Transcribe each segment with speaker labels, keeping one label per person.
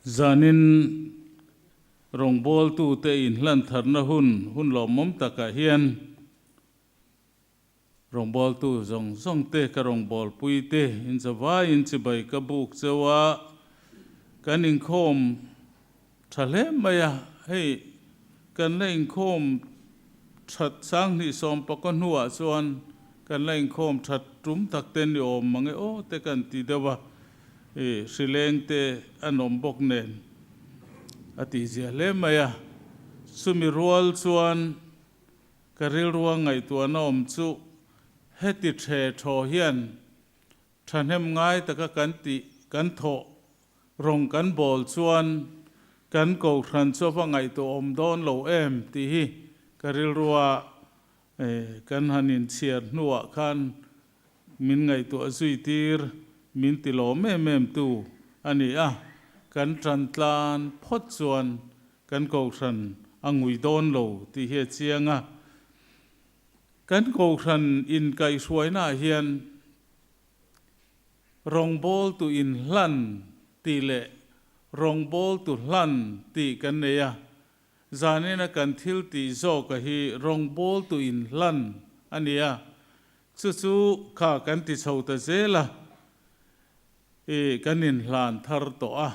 Speaker 1: Zanin rawngbawltute inhlantharna hun hun lawmawm takah hian rawngbawltu zawng zawng te, ka rawngbawlpui te inzavaiin chibai ka buk cheu a, kan inkhawm tha hle mai a, hei kan la inkhawm that sanghnih sawmpakaw hnuah chuan kan la inkhawm that tum tak te ni awm mange aw te kan ti deuh a. I hrileng te an awm bawk nen a tih zia hle mai a. Chumi rual chuan ka rilrua ngaihtuahna awm chu heti the thaw hian thahnem ngai taka kan tih kan thawh rawng kan bawl chuan kan kohhran chu a va ngaihtuah awm dawn lo em tih hi ka rilrua kan han inchhiar hnuah khan Min ngaihtuah zui tir, min ti lawm em em tu a ni a, kan tan tlan phawt chuan kan kohhran a ngui dawn lo tih hi a chiang a. Kan kohhran inkaihhruainaah hian rawngbawltu inhlan tih leh rawngbawltu hlan tih kan nei a, zanina kan thil tih zawka hi rawngbawltu inhlan a ni a, Chu chu kha kan ti chho ta zel a, i kan inhlan thar tawh a.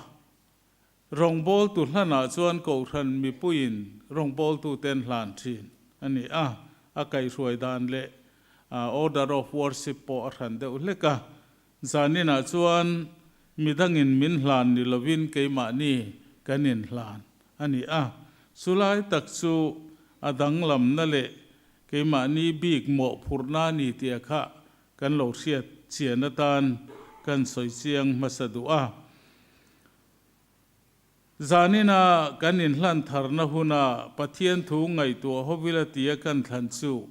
Speaker 1: Rawngbawltu hlanah chuan Kohhran mipuiin rawngbawltute an hlan thin a ni a, a kaihhruai dan leh order of worship pawh a hran deuh hlek a. Zaninah chuan midangin min hlan ni lovin keimahni kan inhlan a ni a. Chulai tak chu a danglamna leh Keimahni bik mawhphurhna ni tia kha kan lo hriat chian atan kan sawi chiang hmasa duh a. Zanina kan inhlan tharna huna Pathian thu ngaihtuah hovila tia kan thlan chu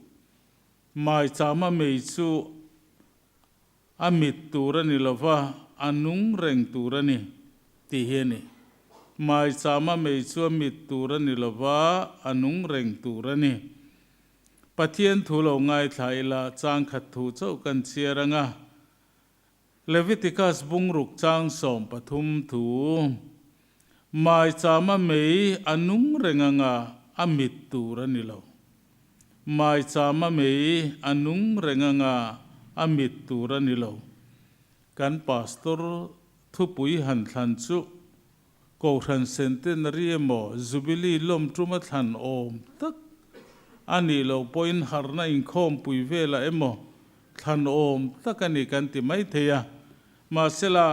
Speaker 1: maichama mei chu a mit tur a ni lova, a nung reng tur a ni tih hi a ni. Maichama mei chu a mit tur a ni lova, a nung reng tur a ni. Pathian thu lo ngaithla ila changkhat thu chauh kan chhiar ang a. Leviticus bungruk chang 13 thu, Maichama mei a nung reng ang a, a mit tur a ni lo. Maichama mei a nung reng ang a, a mit tur a ni lo. Kan pastor thupui han thlan chu Kohhran Centenary emaw Jubilee lawm tuma thlan awm tak a nih loh pawhin harhna inkhawmpui velah emaw thlan awm tak a ni kan ti maithei a. Mahsela,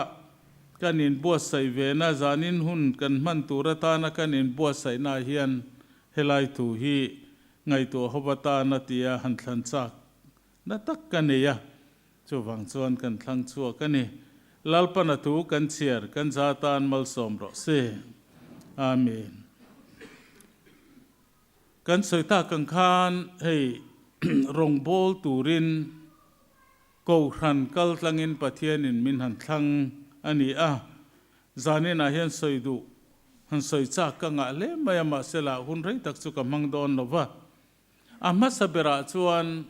Speaker 1: kan inbuatsaih vena zanin hun kan hman tur atana kan inbuatsaihnaah hian Helai thu hi ngaihtuah hawp atan a tia han thlan chak na tak ka nei a, chuvang chuan kan thlang chhuak a ni. Lalpan a thu kan chhiar kan za tan malsawm rawh se. Amen. Kan sawi tak ang khan hei rawngbâwl turin Kohhran kal tlangin Pathianin min han thlang a ni a, Zaninah hian sawi duh, han sawi chak ka ngah hle mai a, mahse lah hun rei tak chu ka hmang dawn lo va. A hmasa berah chuan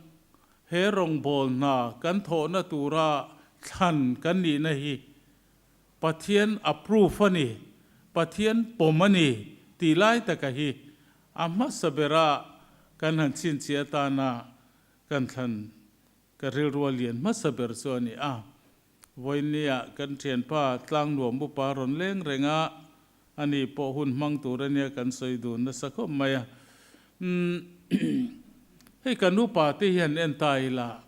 Speaker 1: he rawngbâwl hna kan thawhna tura thlan kan nihna hi Pathian approve a ni, Pathian pawm a ni tih lai taka hi a hmasa bera kan han chhinchhiah atana kan thlan ka rilru a lian hmasa ber chu a ni a. Vawinia kan thianpa Tlangnuam upa rawn leng reng a, ani pawh hun hmang tur ania kan sawi dun nasa khawp mai a. Umm hei kan upa te hian en ta ila,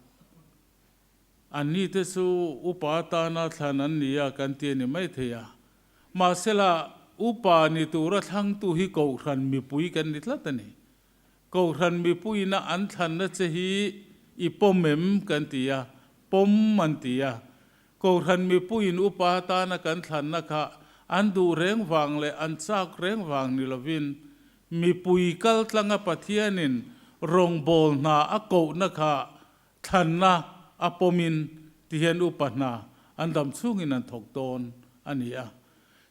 Speaker 1: anni te chu upa atana thlan an ni a kan ti a ni maithei a. Mahsela upa ni tura thlangtu hi Kohhran mipui kan ni tlat a ni. Kohhran mipuiina an thlanna che hi i pawm em? kan ti a, pawm an ti a. Kohhran mipuiin upa atana kan thlanna kha an duh reng vang leh an chak reng vang ni lovin mipui kal tlanga Pathianin rawngbâwl hna a kohna kha thlanna a pawmin tihian upa hna an dam chhungin an thawk dawn a ni a.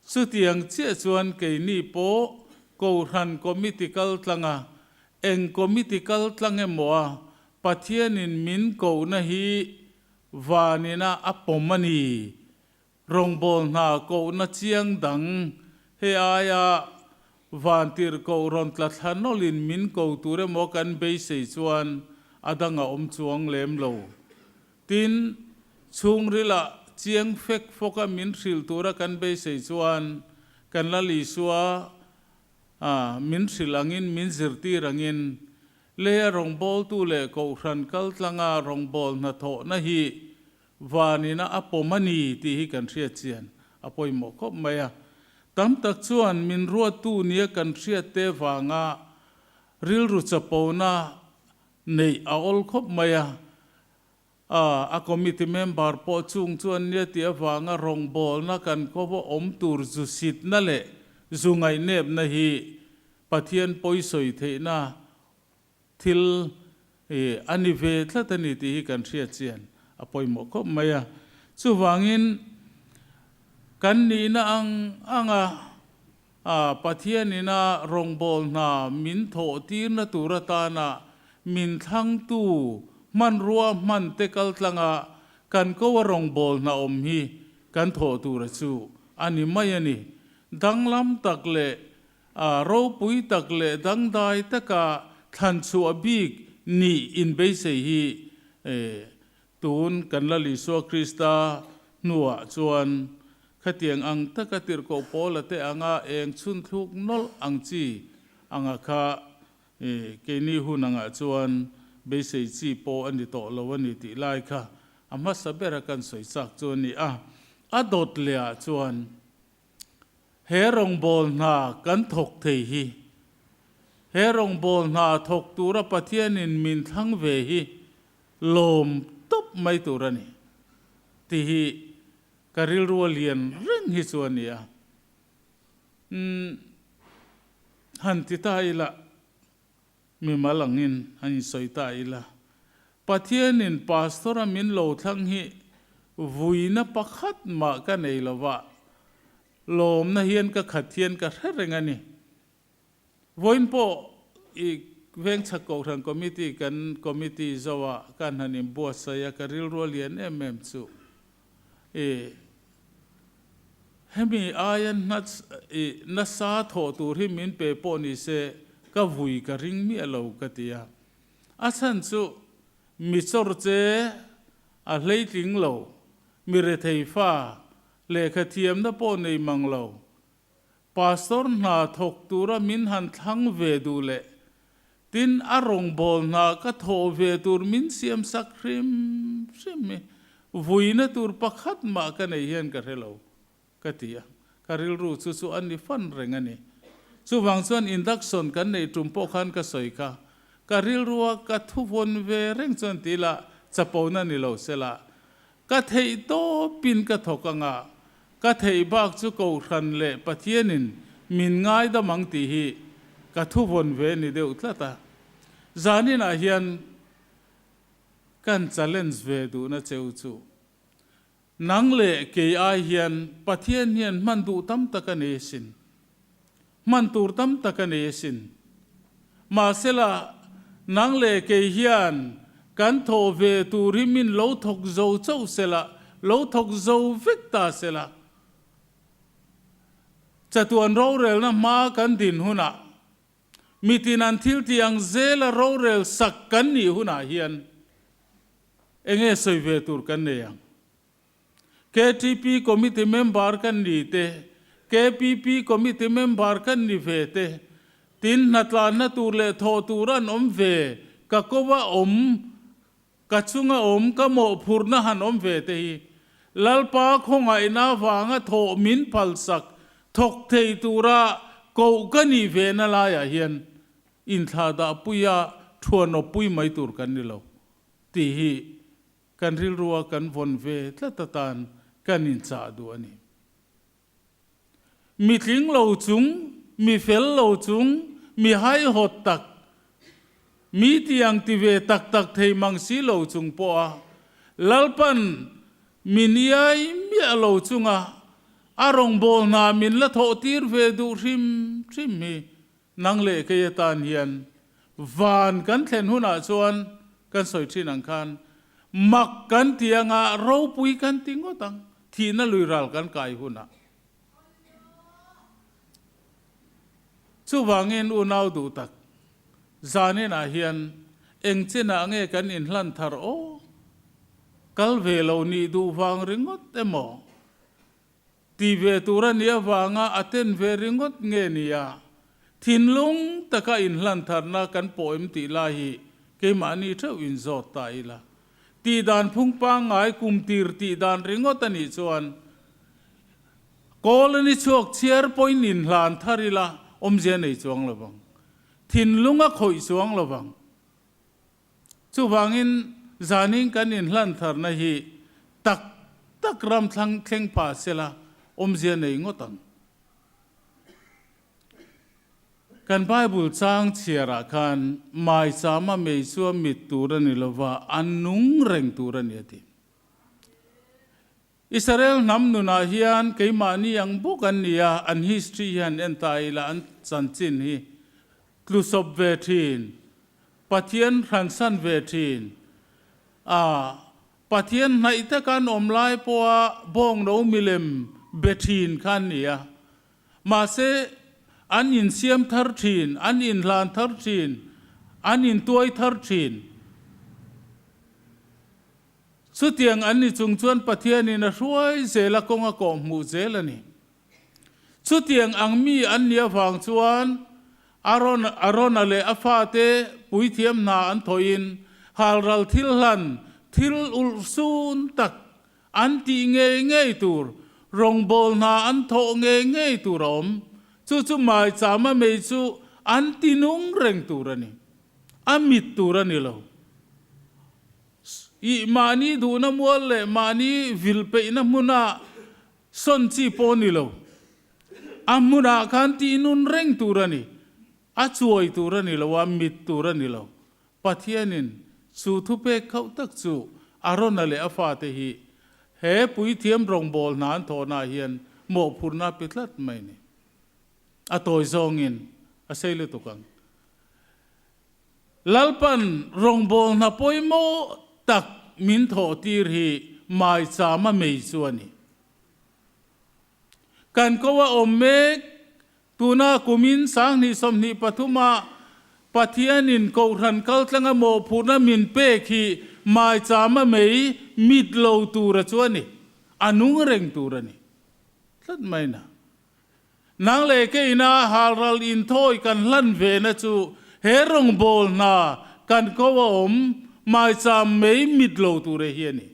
Speaker 1: Chutiang chiah chuan keini pawh Kohhran Committee kal tlanga eng Committee kal tlang emaw a Pathianin min kohna hi vanina a pawm a ni. Rawngbâwl hna kohna chiang dang Hei aia Vantirhkoh rawn tla thla nawlhin min ko tur emaw kan beisei chuan a dang a awm chuang lem lo. Tin, chhungrilah chiang fek fawka min hrilh tura kan beisei chuan kan Lal Isua a min hrilh angin min zirtir angin leia rawngbawltu leh kohhran kaltlanga rawngbawlhna thawhna hi Vanina a pawm a ni tih hi kan hriat chian a pawimawh khawp mai a. Tam tak chuan min ruattu nia kan hriatte vanga rilru chapona neih a awl khawp mai a. A committee member pawh chung chuan nia tih avanga rawngbawlna kan kawva awm tur zu sitna leh zu ngaihnepna hi Pathian pawisawi theihna Thil hi a ni ve tlat a ni tih hi kan hriat chian a pawimawh khawp mai a. Chuvangin kan nihna ang anga Pathianina rawngbâwl hna min thawh tirna tur atana min thlangtu hmanrua hman te kaltlanga kan ko a rawngbâwl hna awm hi kan thawh tura chu a ni mai a ni. Danglam tak leh A ropui tak leh dangdai taka thlan chhuah bik nih inbeisei hi tun kan Lal Isua Krista hnuah chuan khatiang ang taka tirhkoh Paula te anga eng chhun thluk nawlh ang chi anga kha keini hun angah chuan beisei chi pawh a ni tawh lo a ni tih lai kha a hmasa bera kan sawi chak chu a ni a. A dawt lehah chuan He rawngbâwl hna kan thawk thei hi, he rawngbâwl hna thawk tura Pathianin min thlang ve hi lâwm tawp mai tur a ni tih hi ka rilru a lian reng hi chu a ni a. Umm, han ti ta ila, mimal angin han insawi ta ila, Pathianin Pastor-a min lo thlang hi vuina pakhat mah ka nei lo va, lawmna hian ka khat hian ka hre reng a ni. Vawiin pawh i Vengchhak Kohhran Committee kan Committee zoah kan han inbuatsaih a, ka rilru a lian em em chu i hemi aia i nasa thawh tur hi min pe pawh ni se ka vui ka ring miah lo ka ti a. A chhan chu mi chawr che a hleitling lo, mi rethei fa, lehkha thiamna pawh nei mang lo. Pastor hna thawk tura min han thlang ve duh leh tin a rawngbâwl hna ka thawh ve tur min siam sak hrim hrim hi vuina tur pakhat mah ka nei hian ka hre lo. Ka ti a, ka rilru chu chu a ni fan reng a ni. Chuvang chuan induction kan neih tum pawh khan ka sawi kha, ka rilrua ka thuvawn ve reng chuan ti ila chapona ni lo sela, ka theih tawpin ka thawk anga, ka theih bak chu Kohhran leh Pathianin min ngaidam ang tih hi ka thuvawn ve ni deuh tlat a. Zaninah hian kan challenge ve duhna cheu chu. Nang leh kei ai hian Pathian hian hman duh tam tak a nei asin. Hman tur tam tak a nei asin. Mahsela, nang leh kei hian kan thawh ve tur hi min lo thawk zo chauh sela, lo thawk zo vek ta sela. Chatuan rorelna hma kan din hunah, mitin an thil tih ang zela rorel sak kan nih hunah hian, Enge sawi ve tur kan nei ang? KTP Committee member kan ni te, KPP Committee member kan ni ve te, tin hnatlanna tur leh thawh tur an awm ve, ka kova awm, ka chunga awm, ka mawhphurhna han awm ve te hi Lalpa khawngaihna avanga thawh min phalsak thawk thei tura koh ka nih ve na laiah hian inthlahdah puia thuanawppui mai tur kan ni lo. Tih hi kan rilrua kan vawn ve tlat atan kan inchah duh a ni. Mi tling lo chung, mi fel lo chung, mi haihawt tak, mi tiang ti ve tak tak thei mang si lo chung pawha Lalpan min iai miah lo chunga a rawngbâwl hna min la thawh tir ve duh hrim hrim hi Nang leh kei atan hian van kan thlen hunah chuan kan sawi thin ang khan mak kan ti anga ropui kan ti ngawt ang, thihna lui ral kan kai hunah. Chuvangin unau duh tak, zaninah hian eng chinah nge kan inhlan thar aw? Kal ve lo nih duh vang ringawt emaw? Ti ve tur a nih avanga a ten ve ringawt nge nia? Thinlung taka inhlan tharna kan pawh em tih lai hi keimahni theuh inzawt ta ila. Tih dan phung pangngai kum tir tih dan ringawt a nih chuan Kawl a ni chhuak chhiar pawhin inhlan thar ila awmzia nei chuang lo vang. Thinlung a khawih chuang lo vang. Chuvangin zanin kan inhlan tharna hi tak tak ram thlang thleng pah sela awmzia nei ngawt ang. Kan Bible chang chhiarah khan maichama mei chu a mit tur a ni lova, a nung reng tur a ni a ti. Israel hnam nunah hian keimahni ang bawk an ni a, an history hi han en ta ila an chanchin hi tlusawp ve thin, Pathian hransan ve thin a, Pathian hnaih taka an awm lai pawha bawngno milem be thin kha an ni a, mahse an insiam thar thin, an inhlan thar thin, an intuai thar thin. Chutiang an ni chung chuan Pathianin a hruai zel a kawng a kawh hmuh zel a ni. Chutiang ang mi an nih avang chuan Aaron, Arona leh a fate puithiam hna an thawhin halral thil hlan thil ulhsun tak an tih ngei ngei tur, rawngbâwl hna an thawh ngei ngei tur a awm. Chu chu maichama mei chu an ti nung reng tur a ni. A mit tur a ni lo. Ih mahni duhna mual leh mahni vil peihna hmuna sawn chi pawh ni lo. A hmunah khan tih nun reng tur a ni. A chuai tur a ni lo, a mit tur a ni lo. Pathianin chu thupek khauh tak chu Arona leh a fate hi he puithiam rawngbâwl hna an thawhnaah hian mawhphurhna a pe tlat mai a ni. A tawi zawngin a sei lutuk ang. Lalpan rawngbâwl hna pawimawh tak min thawhtîr hi maichama mei chu a ni. Kan ko a awm mêk, tuna kumin 2023 ah Pathianin Kohhran kaltlanga mawhphurhna min pêk hi maichama mei mit lo tûra chu a ni, a nung reng tûr a ni tlat mai na. Nang leh keina halral inthawi kan hlan vena chu he rawngbâwl hna kan ko a awm maicham mei mit lo ture hi a ni.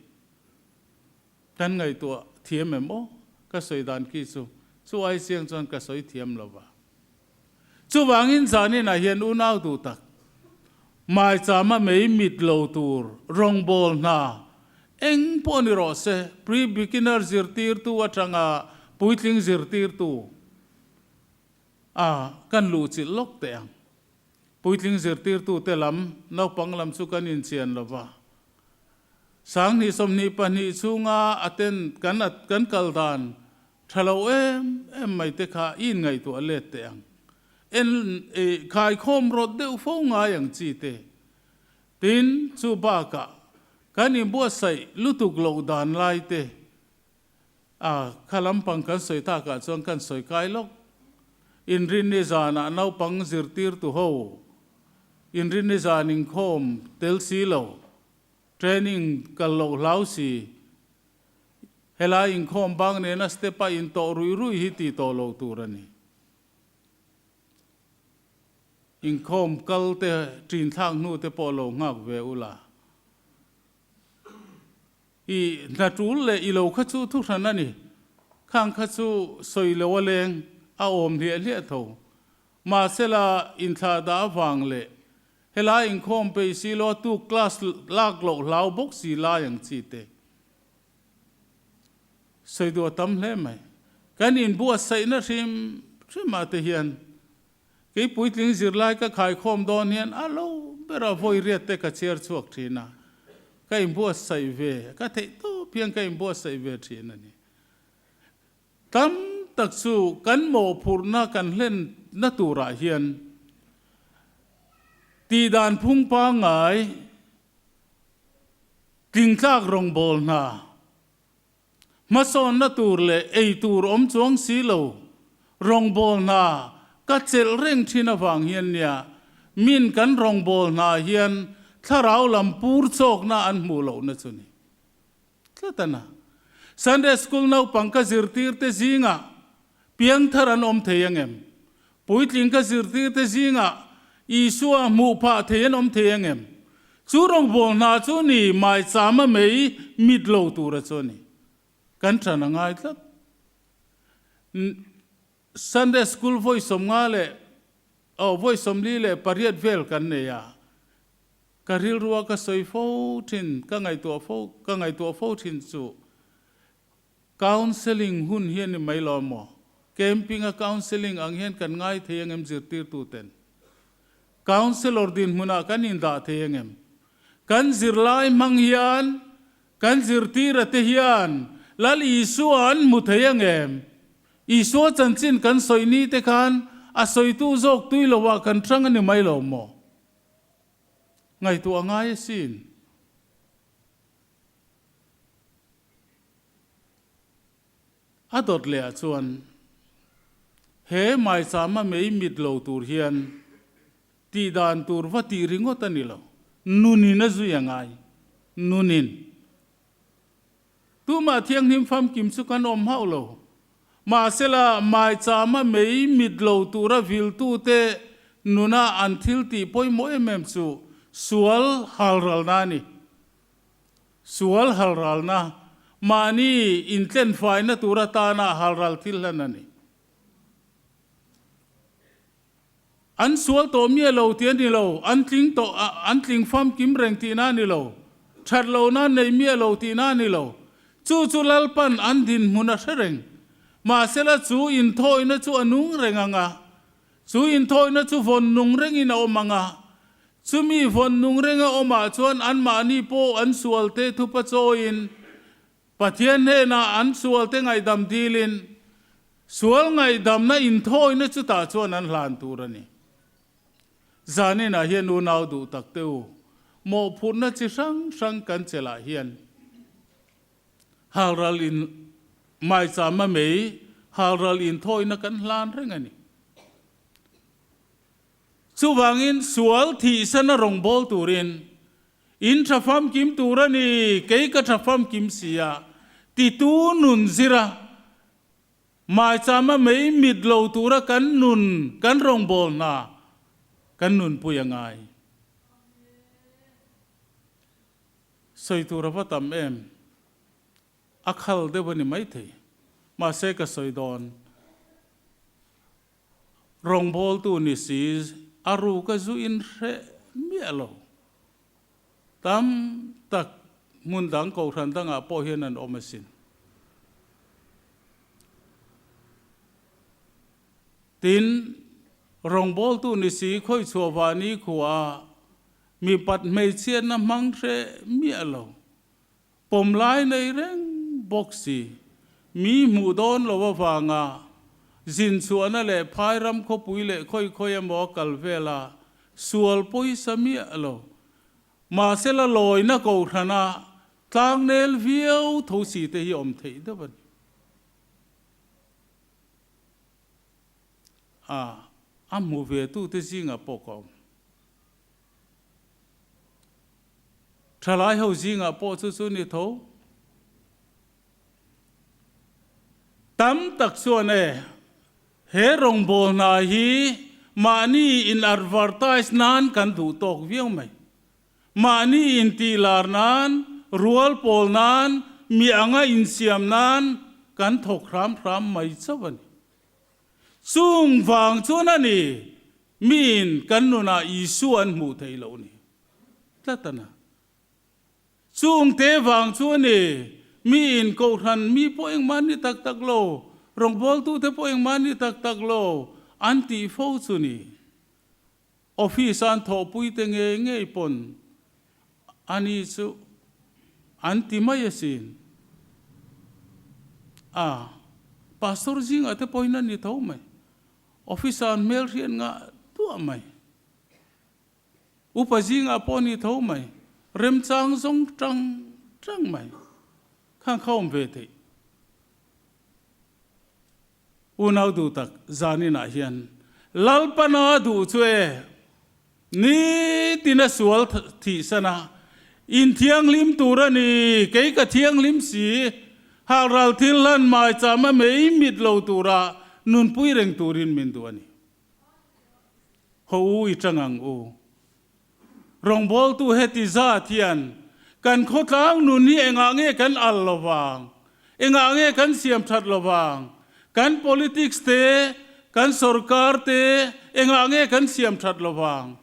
Speaker 1: Kan ngaihtuah thiam em aw? Ka sawi dan khi chu chu ai chiang chuan ka sawi thiam lo va. Chuvangin zaninah hian unau duh tak, maichama mei mit lo tur rawngbâwl hna eng pawh ni rawh se, pre-beginner zirtirtu atanga puitling zirtirtu a kan luhchilh lawk teh ang. Puitling zirtirtute lam, naupang lam chu kan inchian lo va. 2022 chhunga attend kan kan kal dan Tha lo em em mai te kha i inngaihtuah let teh ang. En i khaikhawm rawt deuh fo ngai ang chi te. Tin, chu bakah kan inbuatsaih lutuk loh dan lai te a kha lampang kan sawi takah chuan kan sawi kai lawk. Inrinni zanah naupang zirtirtu ho inrinni zan inkhawm tel si lo, training kal loh hlau si, Helai inkhawm bang nena step a intawh ruih ruih hi tih tawh loh tur a ni. Inkhawm kal te ṭin thlak hnu te pawh lo nghak ve ula. I hna ṭul leh i lo kha chu thuhran a ni. Khang kha chu sawi lo a leng, a awm hliah hliah tho. Mahsela inthlahdah avang leh helai inkhawm peih si lo a tuk class lak loh hlau bawk si lai ang chi te. Sawi duh a tam hle mai. Kan inbuatsaihna hrim hrimah te hian kei puitling zirlai ka khaikhawm dawn hian a lo bera vawi riat te ka chhiar chhuak thin a, ka inbuatsaih ve, ka theih tawp hian ka inbuatsaih ve thin a ni. Tam tak chu kan mawhphurhna kan hlenna turah hian tihdan phung pangngai, Tlingtlak rawngbâwl hna, hmasawnna tur leh ei tur awm chuang si lo rawngbâwl hna ka chelh reng thin avang hian nia min kan rawngbâwl hna hian thlarau lam pur châwkna an hmuh lohna chu ni tlat a na. Sunday School naupang ka zirtirte zingah piangthar an awm thei angem? Puitling ka zirtirte zingah Isua hmuh phah thei an awm thei angem? Chu rawngbâwl hna chu ni maichama mei mit lo tura chu a ni. Kan ṭan a ngai tlat. Sunday School vawi 50 leh aw vawi 48 vel kan nei a, ka rilrua ka sawi fo thin, ka ngaihtuah fo, ka ngaihtuah fo thin chu Counselling hun hi a ni mai lo maw? Camping a counselling ang hian kan ngai thei angem zirtirtuten? Counsellor dinhmunah kan indah thei angem? Kan zirlai hmang hian Kan zirtira te hian Lal Isua an hmu thei ang em? Isua chanchin kan sawi ni te khan a sawitu zawk tui lo ah kan hrang a ni mai lo maw? Ngaihtuah a ngai asin. A dawt leh ah chuan he maichama mei mit lo tur hian Tih dan tur va tih ringawt a ni lo. Nunin a zui a ngai. Nunin. Tumah thianghlim famkim chu kan awm hauh lo. Mahsela, maichama mei mit lo tura viltute nuna an thil tih pawimawh em em chu sual halralna a ni. Sual halralna, mahni intlenfaina tur atana halral thil hlan a ni. An sual tawh miah lo tih a ni lo, an tling tawh, an tling famkim reng tihna a ni lo, that lohna nei miah lo tihna a ni lo. Chu chu Lalpan an dinhmun a hre reng. Mahsela chu inthawina chu a nung reng ang a, chu inthawina chu vawn nung rengin a awm ang a, chumi vawn nung renga awmah chuan anmahni pawh an sualte thupa chawiin Pathian hnenah an sualte ngaihdam dilin, sual ngaihdamna inthawina chutah chuan an hlan tur a ni. Zaninah hian unau duh tak te u, mawhphurhna chi hrang hrang kan chelh ah hian halral in maichama mei halral inthawina kan hlan reng a ni. Chuvangin sual thihsana rawngbâwl turin in ṭha famkim tur a ni, kei ka ṭha famkim si a, titu nun zira maichama mei mit lo tura kan nun, kan rawngbâwl hna kan nunpui a ngai. Sawi tur a va tam em? A khal deuh a ni maithei. Mahse ka sawi dawn. Rawngbawltu ni si a ruk a zu in hreh miah lo. Tam tak hmun dang kohhran dangah pawh hian an awm asin. Tin, rawngbawltu ni si khawichhuah vani khua mipat hmeichhiatna hmang hreh miah lo. Pawm lai nei reng bawk si, mi hmuh dawn lo avanga zin chhuahna leh phai ram khawpui leh khawi khawi emaw a kal vel a, sual pawisa miah lo. Mahse la lawina kohhrana tlangnel viau tho si te hi awm theih deuh a ni. A, a hmu ve tute zingah pawh ka awm. Thalai ho zingah pawh chu chu ni tho. Tam tak chuan e, he rawngbâwl hna hi mahni in advertise nan kan duh tawk viau mai. Mahni intih lar nan, rual pawl nan, mi anga insiam nan kan thawk hram hram mai chauh a ni. Chung vang chuan a ni, miin kan nunah Isua an hmuh theih loh ni tlat a na. Chung te vang chu a ni, miin kohhran mi pawh engmah ni tak tak lo, rawngbawltute pawh engmah ni tak tak lo an tih fo chu ni. Office a an thawhpui te ngei ngei pawn a ni chu an ti mai asin. A, Pastor zingah te pawhin a ni tho mai. Office a an hmelhriat ngah duah mai. Upa zingah pawh a ni tho mai. Remchang zawng tang tang mai. Khang kha awm ve theih. Unau duh tak zaninah hian Lalpana duh chu e, nitina sual thihsan a, inthianghlim tur a ni, kei ka thianghlim si, halral thil hlan maicham a mei mit lo tura nunpui reng turin min duh a ni. Haw u i tang ang u. Rawngbawltu heti zat hian kan khawtlang nun hi engah nge kan al lo vang? Engah nge kan siam that lo vang? Kan politics te, kan sorkar te engah nge kan siam that lo vang?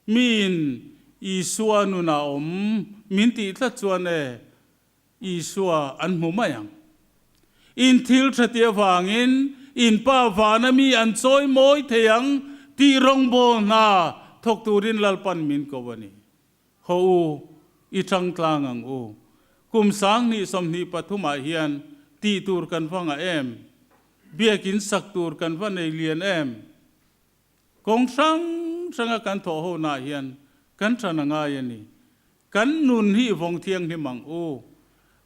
Speaker 1: Miin Isua nunah awm min tih tlat chuan e, Isua an hmu mai ang. In thil tha tih avangin in Pa vana mi an chawi mawi thei ang tih rawngbâwl hna thawk turin Lalpan min ko a ni. Haw u, i tang tlang ang u. Kum 20 23 ah hian tih tur kan va ngah em? Biakin sak tur kan va nei lian em? Kawng hrang hranga kan thawh honaah hian kan ṭan a ngai a ni. Kan nun hi vawng thianghlim ang u.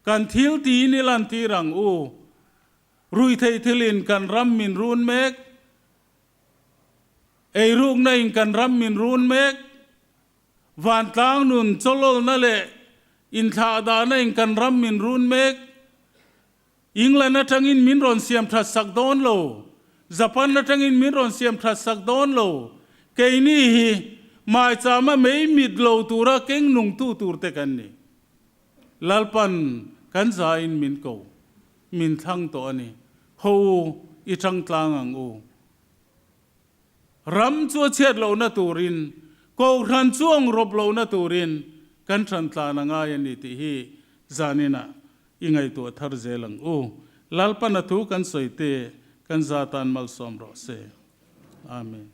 Speaker 1: Kan thil tiin i lantir ang u. Ruihtheih thilin kan ram min run mek. Eirukna in kan ram min run mek. Vantlang nun chawlawlna leh inthlahdahna in kan ram min run mek. England atangin min rawn siam that sak dawn lo, Japan atangin min rawn siam that sak dawn lo, keini hi maichama mei mit lo tura keng nungtu tur te kan ni. Lalpan kan zain min ko, min thlang tawh a ni. Ho u, i tang tlang ang u. Ram chu a chhiat lohna turin, Kohhran chu ang rawp lohna turin kan than tlan a ngai a ni tih hi zaninah I ngaihtuah thar zel ang u. Lalpana thu kan sawi te kan za tan malsawm rawh se. Amen.